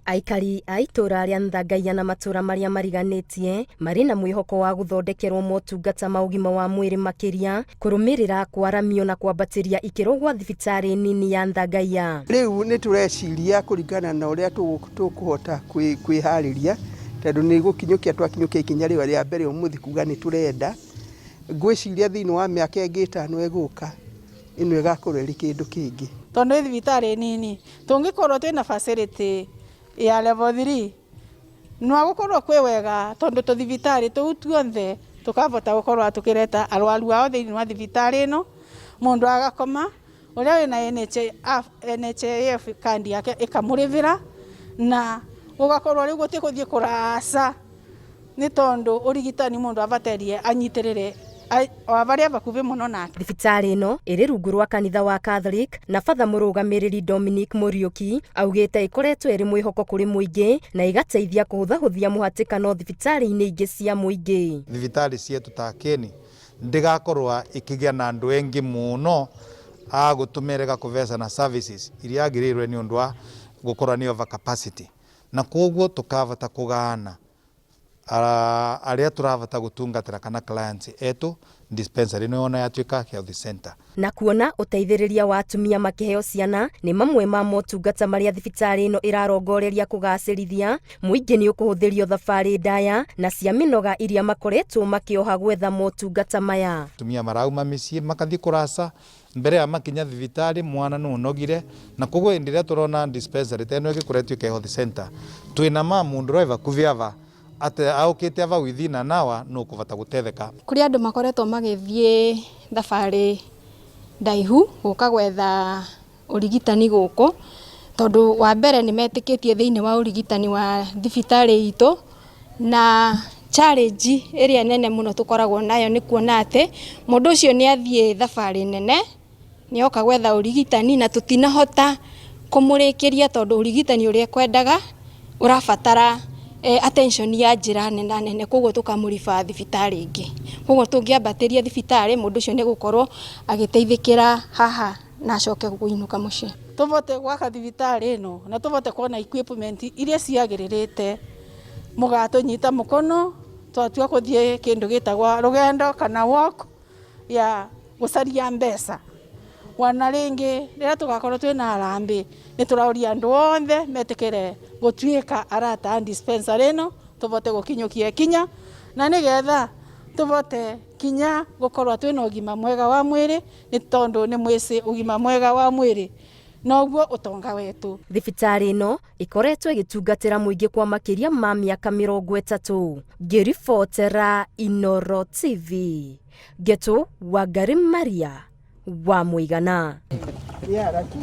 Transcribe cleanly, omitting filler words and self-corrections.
Aikari a itũra rĩa Nthangaia na matũra marĩa mariganĩtie marĩ na mwĩhoko wa gũthondekerwo motungata ma ũgima wa mwĩrĩ makĩria kũrũmĩrĩra kwaramio na kwambatĩria ikĩro gwa thibitarĩ nini ya Nthangaia. Rĩu nĩ tũreciria kũringana na ũrĩa tũkũhota kwĩharĩria, tondũ nĩ gũkinyũkia twakinyũkia ikinya rĩu rĩa mbere ũmũthĩ kuga nĩ tũrenda. Ngwĩciria thĩinĩ wa mĩaka ĩngĩ 5 ĩgũka, ĩno ĩgakorwo ĩrĩ kĩndũ kĩngĩ. Tondũ ĩ thibitarĩ nini, tũngĩkorwo twĩna facility ya level 3 no gũkorwo kwĩ wega, tondũ tũthibitarĩ tũu tuothe tũkavota gũkorwo tũkĩreta arwaru ao thĩinĩ wa thibitarĩ ĩno. Mũndũ agakoma ũrĩa wĩna NHIF, NHIF kandi yake ĩkamũrĩhĩra, na gũgakorwo rĩu gũtigũthiĩ kũraca, nĩ tondũ ũrigitani mũndũ abatarie anyitĩrĩre o harĩa bakuhĩ mũno nake. Thibitarĩ ĩno ĩrĩ rungu rwa kanitha wa Catholic, na batha mũrũgamĩrĩri Dominic Muriuki augĩte ĩkoretwo ĩrĩ mwĩhoko kũrĩ mũingĩ na ĩgateithia kũhũthahũthia mũhatĩkano thibitarĩ-inĩ ingĩ cia mũingĩ. Thibitarĩ cietu ta Keni ndigakorwa ikĩgĩa na andũ engi mũno a gũtũmerega kũvecana services iria agĩrĩirwe nĩ ũndũ wa gũkorwa nĩ over capacity, na koguo tũkavata kũgana arĩa tũravata gũtungatĩra kana clients etu dispensary ĩno yona yatuĩka health center. Na kuona ũteithĩrĩria wa atumia makĩheo ciana nĩ mamwe ma motungata marĩa thibitarĩ ĩno ĩrarongoreria kũgacĩrithia, mũingĩ nĩ ũkũhũthĩrio thabarĩ ndaya na cia mĩnoga iria makoretwo makĩoha gwetha motungata maya. Atumia marauma mĩciĩ makathiĩ kũraca mbere ya makinya thibitarĩ, mwana nĩ ũnogire, na koguo hĩndĩ ĩrĩa tũrona dispensary ta ĩno ĩgĩkũra ĩtuĩke health center, twĩna ma mũndũ ũrĩa wĩ hakuhĩ ava atĩ aũkĩte ava within an hour nũ ũkũbata gũtetheka. Kũrĩ andũ makoretwo magĩthiĩ thabarĩ ndaihu gũka gwetha ũrigitani gũkũ, tondũ wa mbere nĩ metĩkĩtie thĩinĩ wa ũrigitani wa thibitarĩ itũ, na challenge ĩrĩa nene mũno tũkoragwo nayo nĩ kuona atĩ mũndũ ũcio nĩ athiĩ thabarĩ nene, nĩ oka gwetha ũrigitani na tũtinahota kũmũrĩkĩria, tondũ ũrigitani ũrĩa ekwendaga ũrabatara attention ya njĩra nene nene, koguo tũkamũriba thibitarĩ ĩngĩ. Koguo tũngĩambatĩria thibitarĩ, mũndũ ũcio nĩ egũkorwo agĩteithĩkĩra haha na acoke kũinũka mũciĩ. Tũvote gwaka thibitarĩ ĩno na tũvote kuona equipment iria ciagĩrĩrĩte, mũgatũnyita mũkono twatua kũthiĩ kĩndũ gĩtagwo rũgendo kana walk ya gũcaria mbeca. Wana rĩngĩ rĩrĩa tũgakorwo twĩna harambee, nĩ tũrauria andũ othe metĩkĩre gũtuĩka arata a dispensary ĩno, tũvote gũkinyũkia ikinya na nĩgetha tũvote kinya gũkorwo twĩna ũgima mwega wa mwĩrĩ, nĩ tondũ nĩ mwĩcĩ ũgima mwega wa mwĩrĩ noguo ũtonga wetu. Thibitarĩ ĩno ĩkoretwo ĩgĩtungatĩra mũingĩ kwa makĩria ma mĩaka 30. Ngĩribotera Inoro TV, Ngetu Wangari Maria wa Mũigana. Yeah, lakini